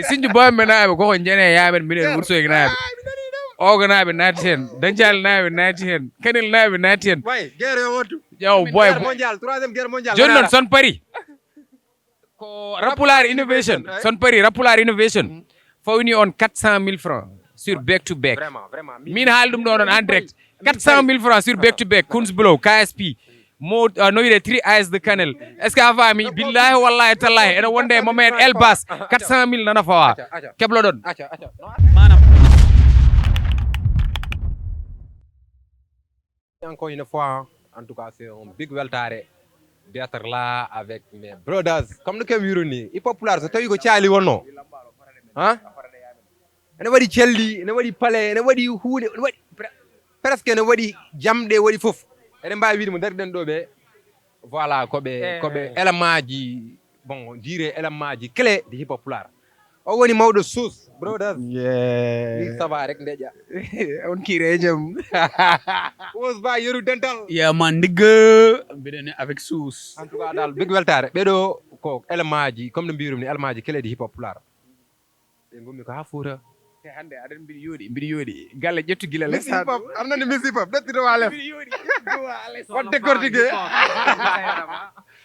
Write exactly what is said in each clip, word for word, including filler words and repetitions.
Sinju Bambe naaɓe koko njene yaamen minen Wursoyge naaɓe. Ogo naaɓe naati heen. Dañcaali naaɓe naati heen. Kanel naaɓe naati heen. Way, guerre yo wottu. Yo boy. Guerre mondiale, troisième guerre mondiale. Jooni noon son pari. Ko Rapulaar Innovation. Son pari Rapulaar Innovation. Fawni on quatre cent mille francs sur back to back. Vraiment, vraiment. Min haali ɗum ɗo noon en direct. Quatre cent mille francs sur back to back. Kunz Blow, K S P. Mo uh, no wiide three eyes de Kanel. Est-ce que a faami? Billahi wallahi tallahi ene wonde e momen elbas. Quatre cent mille nana fawa. Keblo ɗon. Manam. Encore une fois, en tout cas, c'est un big weltare d'être là avec mes brothers. Comme nous comme Yuruni, hip hop pulaar so tawi ko caali wonno. Hein? Ene waɗi calli, ene waɗi pale, ene waɗi huunde, ene waɗi pre- presque ene waɗi jamɗe, waɗi fof. Eɗen mbaawi wiide mo darɗen ɗo ɓe. Voilà, ko ɓe ko ɓe élémentji, bon, jire élémentji clé de hip hop pulaar. O woni mawɗo Suus, brothers. Yeah. Ni ça va rek ndeƴa. On kiire e jam. Wos ba yeru dental. Yeah man, nigga. Mbiɗen avec Suus. En tout cas dal big weltare. Ɓeɗo ko élémentji, comme no mbirumi ni, élémentji clé de hip hop pulaar. Ɓe ngummi ko haa Fuuta. Te hannde aɗen mbiɗi yooɗi, mbiɗi yooɗi. Galle ƴettu gila les. Hip hop, aɗa nani miss hip hop, ƴettu to waa les. Mbiɗi yooɗi. What décortiquer?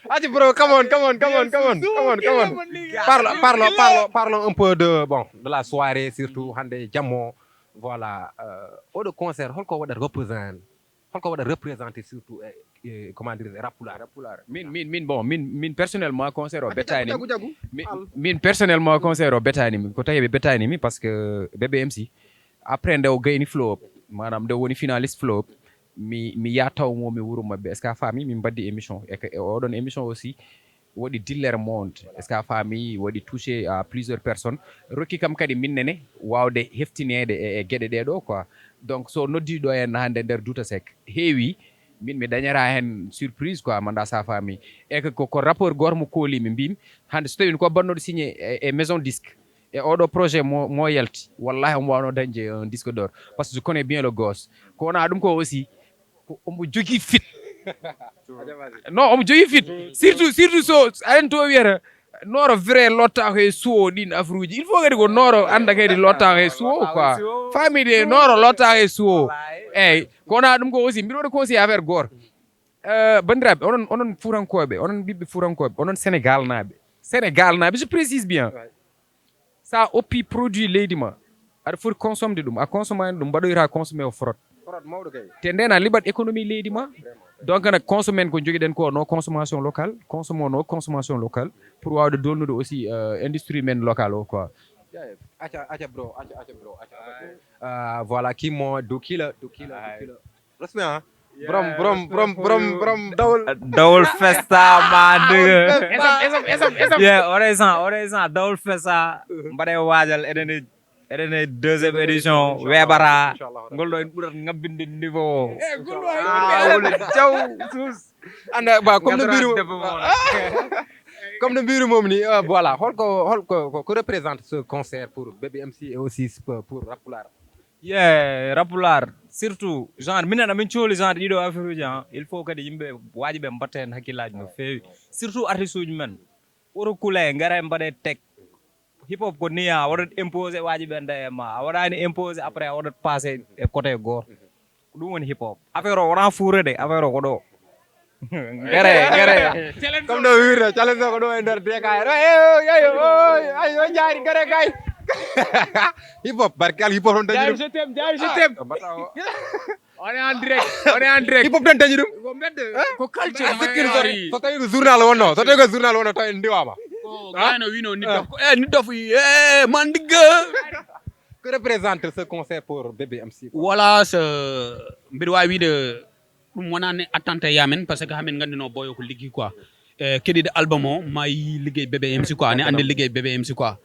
Aji bro, come on, come on, come on, come on, come on, come on. Parlons, parlons, parlons, parlons un peu de, bon, de la soirée, surtout hannde jammo. Voilà, euh, oɗo concert, holko waɗata représente? Holko waɗa représenté surtout e, e comment dire e rap pulaar? Rap pulaar. Min min min bon min min personnellement concert o bettani. Min personnellement concert o bettani mi ko tawi ɓe bettani mi parce que bébé M C après nde o gayni flow up manam nde o woni finaliste flow up mi mi ya taw mo mi wuro mabbe est ce que a faami min baddi émission e que e oɗon émission aussi waɗi dillere monde est ce que a faami waɗi touché à plusieurs personnes rokki kam kadi minnene wawde heftinede e geɗe ɗe ɗo quoi donc so noddi ɗo henna hande nder douta sec heewi min mi dañata hen surprise quoi manda sa faami e que ko rapport goto mo koolimi mbimi hande so tawino ko bannoɗo signé e maison disque e oɗo projet mo mo yalti wallahi omo wawno dañde un disque d'or parce que je connais bien le gosse ko wona ɗum ko aussi ko omo jogii fit non omo jogii fit surtout surtout so aɗen to wiyata nooro vrai lotta ko e suwo ɗin afruji il faut kadi ko nooro anda kadi lotta ko e suwo quoi famide nooro lotta ko e suwo eyyi ko wona ɗum ko aussi mbiɗa waɗa conseil affaire goto bandiraɓe onon onon fuurankoɓe onon ɓiɓɓe fuurankoɓe onon sénégal naɓe sénégal naɓe je précise bien sa oppi produit leydi ma aɗa foti consomde ɗum a consommani ɗum mbaɗoyta consommé o frot te nden a liɓat économie leydi ma donc nag consommé en ko jogiɗen ko no consommation locale consommé no consommation locale pour wawde dolnude aussi euh, industrie men locale o quoi aca aca bro aca aca bro aca uh, voilà kimo dukila dukila dukila respect hein Brom, brom, brom, brom, brom. Dawol. Dawol festa ma nigga. Esam, esam, esam, esam. Yeah, oresan, oresan, dawol festa. Mbaɗe waajal eɗen eɗen e deuxième édition weɓata ngol ɗo en ɓurat ngabbinde niveau o jaw sus anda ba comme no mbirumi comme no mbirumom ni euh, voilà holko holko ko représente ce concert pour bébé mc et aussi pour rap pulaar ye rap pulaar surtout genre minen amin cohli genre ɗiɗo affaire uji han il faut kadi yimɓe waji ɓe mbatta hen hakkillaji no feewi surtout artiste uji men ɓuura kule gara mbaɗe tek hip hop ko ni a waɗat imposé waji ɓe nda e ma a waɗani imposé après a waɗat passé e côté goto ko ɗum woni hip hop affaire o wona fuure de affaire o ko ɗo gere gere comme ɗo wirde challenge ko ɗo e nder deka ayo jaari gere gay hip hop barkal hip hop on dañi ɗum jaari je t'aime jaari je t'aime on est en direct on est en direct hip hop tan dañi ɗum ko mbedde ko culture so tawi ko journal wonno so tawi ko journal wonno tawi en ndiwama ko gano wino niddof ko e niddof e mandiga que représente ce concert pour bébé mc voilà ce mbiɗa wawi wiide ɗum wonani attente e yamen par ce que hamin gandino boyo ko liggi quoi e keɗiɗo album o ma yi liggey bébé mc quoi ne andi liggey bébé mc quoi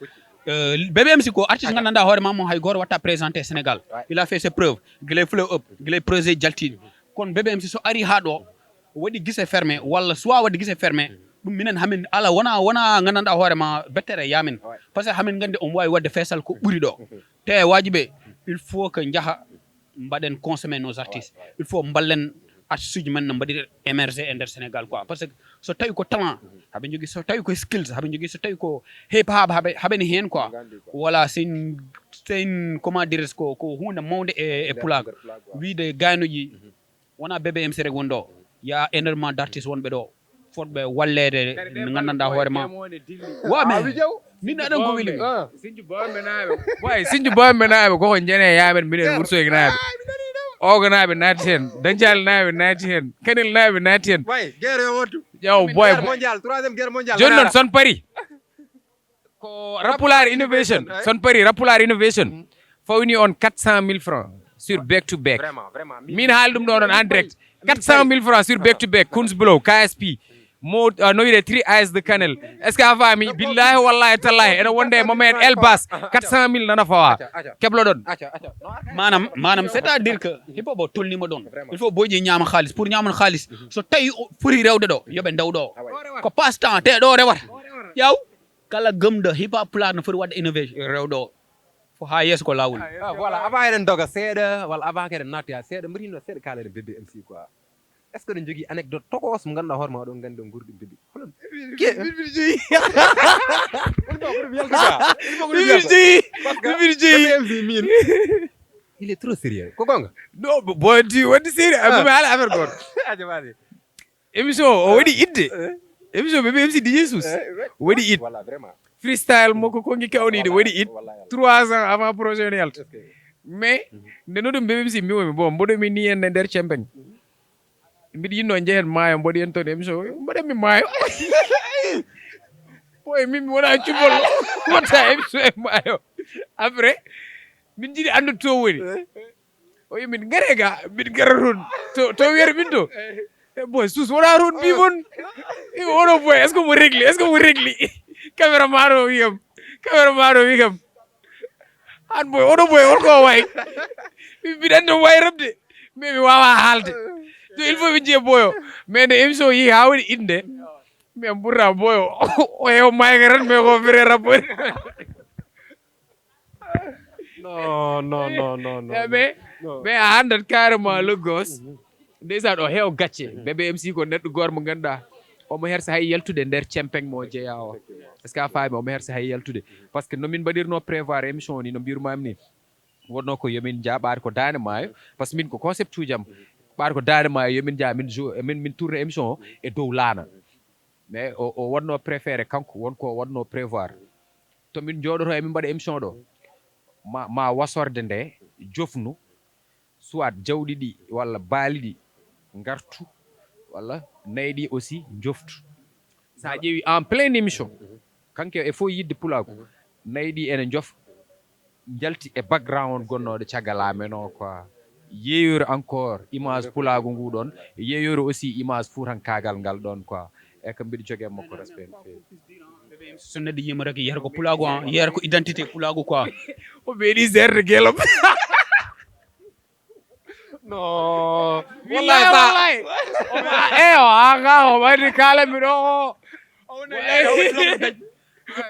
bébé mc ko artiste gandanɗa hoore ma mo hay goto watta présenté sénégal il a fait ses preuves guilay flow up guilay projet jaltiɗi kono bébé mc so ari ha ɗo waɗi guise fermé walla soit waɗi guise fermé ɗum minen hamin ala wona wona gandanɗa hoore ma bettere yamin par ce que hamin gandi omo wawi wadde feesal ko ɓuuri ɗo te waji ɓe il faut que jaaha mbaɗen consommer nos artistes il faut mballen artiste uji men no mbaɗi émerger e nder Sénégal quoi, parce que so tawi ko talent haɓe jogui, so tawi ko skills haɓe jogui, so tawi ko hip hop haɓe haɓene hen quoi. Voilà, sen sen comment dire, ko ko hunde mawde e e pulago. Wiide gaynoji wona B B M C rek woni ɗo, ya énormément d'artistes wonɓe ɗo fotɓe wallede no gandanɗa hoore ma. Wa men min aɗan ko weli mi. Sinju bawamɓe naaɓe, way sinju bawamɓe naaɓe koko jene yamen minen wursoyke naaɓe. Ogo naaɓe naati hen, dañcal naaɓe naati hen, kanel naaɓe naati hen. Way guerre yo wontu. Ƴaw boy. Mondial, troisième guerre mondiale. Joni noon son pari ko Rapulaar Innovation, son pari Rapulaar Innovation fawni on quatre cent mille francs sur back to back. Vraiment, vraiment. Min haali ɗum ɗo noon en direct. Quatre cent mille francs sur back to back, Kunz Blow, K S P, mo uh, no wiide three eyes de Kanel. Est ce que a faami? Billahi wallahi tallahi ene wonde e momen elbas. Quatre cent mille nana fawa. Keblo ɗon. Acca, acca. No arka. Manam manam c'est à dire que hip hop o tolnima ɗon, il faut boyji ñama xaalis, pour ñaman xaalis so tawi o foti rewde ɗo yoɓe ndaw ɗo ko passe temps te ɗo rewata. Yaw, kala gomɗo hip hop pulaar no foti wadde innovation rewde o fo ha yeeso ko lawol. Ah, voilà, avant eɗen doga seeɗa walla avant ko eɗen nattoya seeɗa mbaɗino seeɗa kala eɗen bébé M C quoi. Est ce que eɗen jogui anecdote tokos mo ganduɗa hoore ma oɗon gandi on guurɗi bébé? Hono Mbiɗa joyi. Parce que bébé M C min il est trop sérieux ko gonga. No boydi wonde sérieux. Mami haala affaire goto. Aja waɗi. Émission o waɗi idde. Émission bébé M C D J Sus waɗi it. Voilà, vraiment. Freestyle mo ko kongi kawniɗe waɗi it. Trois ans avant projet o ne yalta. Mais nde noɗum bébé M C mbimomi bon mboɗomi ni en e nder cempeng. Mbiɗa yinno jehen maayo mboɗo en toon émission mboɗonmi maayo. Boy min mi wona cuɓol. Wonta émission e maayo. Après min jiɗi anndude to woni. O wi min ngare ga min ngara toon to to wiyata min to. E boy sus wona toon mbi mon. Oɗo boy est ce que mo régli est ce que mo régli? Caméra maɗo wi kam caméra maɗo wi kam. An boy oɗo boy holko o wayi? Mbiɗa anndi omo wawi rabde mais mi wawa haalde. To il faut mi jiya boyo mais nde émission yeehi ha waɗi inde. Mais pourtant boyo o yew mayga tan mais ko vrai rappeur. Non, non, non, non, non. Mais mais a handat carrément le gosse. Ndeysaan o heew gacce bébé M C ko neɗɗo goor mo ganduɗa omo hersa hay yaltude nder cempeng mo jeeya o. Est ce que a faami omo hersa hay yaltude? Par ce que no min mbaɗirno prévoir émission ni no mbirumami ni wonno ko yomin jaa ɓaade ko daande maayo. Par ce que min ko concept uji am ɓaade ko daande maayo yomin jaa min jou min min tourne émission o e dow laana. Mais o o wonno préféré kanko won ko o wonno prévoir to min jooɗoto emin mbaɗa émission ɗo ma ma wasorde nde jofnu soit jawɗi ɗi walla baali ɗi ngartu walla nayi ɗi aussi joftu. Sa ƴeewi en plein émission kanko e fof yidde pulaagu nayi ɗi ene jofa jalti e background gonnooɗo caggal amen o quoi. Yeeyoyre encore image pulaagu ngu ɗon yeeyoyre aussi image fuutankaagal ngal ɗon quoi. E ko mbiɗa jogee makko respect no feewi. So neɗɗo yima rek yiyata ko pulaagu an yiyata ko identité pulaagu quoi. O ɓeeɗi zerde gelom. Non. Wallahi wallahi. Eyo anga o waɗi kala mi ɗo o.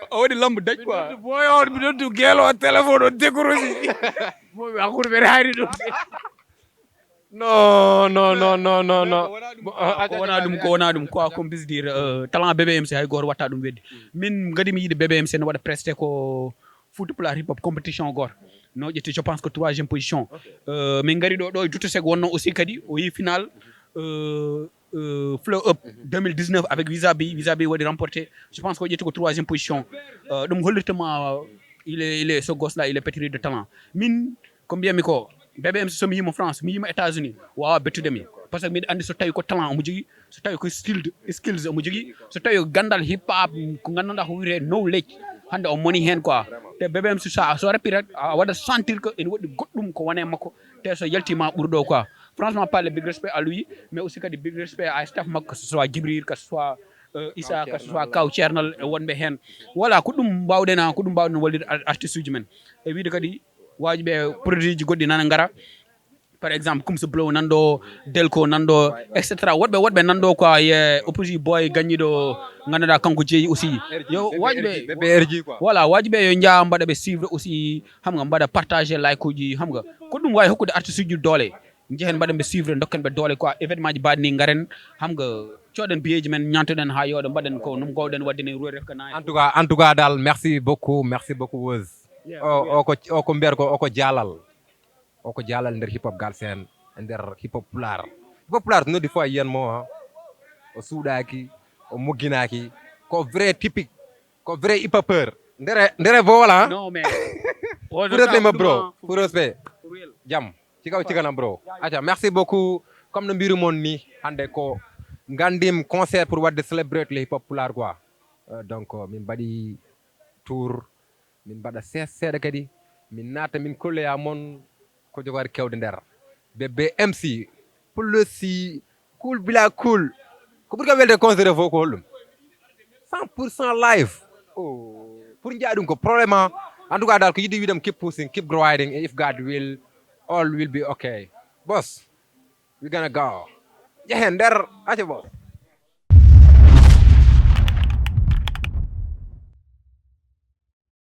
O waɗi lambo daj quoi. Boyo on mi ɗon du gelo o téléphone o décroché. Momi hakkude ɓeɗe hayri ɗum. Non, non, non, non, non, non. Ko wona ɗum ko wona ɗum quoi comme bis dire talent B B M C hay goto watta ɗum weddi. Min gadi mi yiɗi B B M C no waɗa presté ko foot pulaar hip hop compétition goto no ƴetti je pense que troisième position. Min gari ɗo ɗo e duttosek wonno aussi kadi o yi final flow up deux mille dix-neuf avec visabi visabi waɗi remporté. Je pense que o ƴetti ko troisième position. Ɗum hollirtama il est il est ce gosse là il est pétri de talent. Min ko mbiyami ko B B M C so mi yimo France mi yimo États-Unis wawa bettude mi. Parce que miɗa andi so tawi ko talent omo jogui so tawi ko skilled skills omo jogui so tawi ko gandal hip hop ko gandanɗa ko wiyete knowledge hande o moni hen quoi. Te B B M C sa so rappi rek a waɗa sentir que ene waɗi goɗɗum ko wone makko. Te so yaltima ɓuuri ɗo quoi. Franchement parle big respect à lui mais aussi kadi big respect à staff makko que ce soit Djibril que ce soit Issa que ce soit Kaw Ceernal e wonɓe hen. Voilà ko ɗum mbawɗen ko ɗum mbawɗen wallide artiste uji men e wiide kadi waji ɓe produit ji goɗɗi nana gara. Par exemple Kumsa Blow nan ɗo, Delko nan ɗo, et cetera. Woɗɓe woɗɓe nan ɗo quoi, ye Opposé Boy gaññiɗo ganduɗa kanko jeeyi aussi. Yo waji ɓe voilà waji ɓe yo jaa mbaɗa ɓe suivre aussi xam nga mbaɗa partager like uji xam nga ko ɗum wawi hokkude artiste uji doole. Njehen mbaɗen ɓe suivre, dokken ɓe doole quoi. Événement ji mbaɗi ni ngaren, xam nga, coɗen billet ji men, ñantoɗen ha yooɗo, mbaɗen ko num gowɗen wadde ni ruwe ref ka nayi. En tout cas, en tout cas daal, merci beaucoup, merci beaucoup Woz. O o ko o ko mbiyata ko o ko jaalal. O ko jaalal nder hip hop Galsen, nder hip hop pulaar. Hip hop pulaar noddi fois yen mo ha. O suuɗaki, o mogginaaki, ko vrai typique, ko vrai hip hopeur. Ndere ndere bo wala. Non mais Pour respect ma bro, pour respect. Jam. Ci kaw ci kanam bro. Aca, merci beaucoup. Comme no mbiri mon ni, hande ko ngandim concert pour wadde celebrate le hip hop pulaar quoi. Euh, donc euh, min mbaɗi tour, min mbaɗa seeɗa seeɗa kadi, min naata min kolloya mon ko jogori kewde nder. Bébé M C, plus si cool bila cool. Ko ɓuri kam welde concert fof ko holɗum? Cent pour cent live. Oh, pour njiya ɗum ko problème. En tout cas dal ko yidde wiɗem, keep pushing, keep grinding, and if God will, all will be okay. Boss, we gonna go. Jehen nder. Aca boss.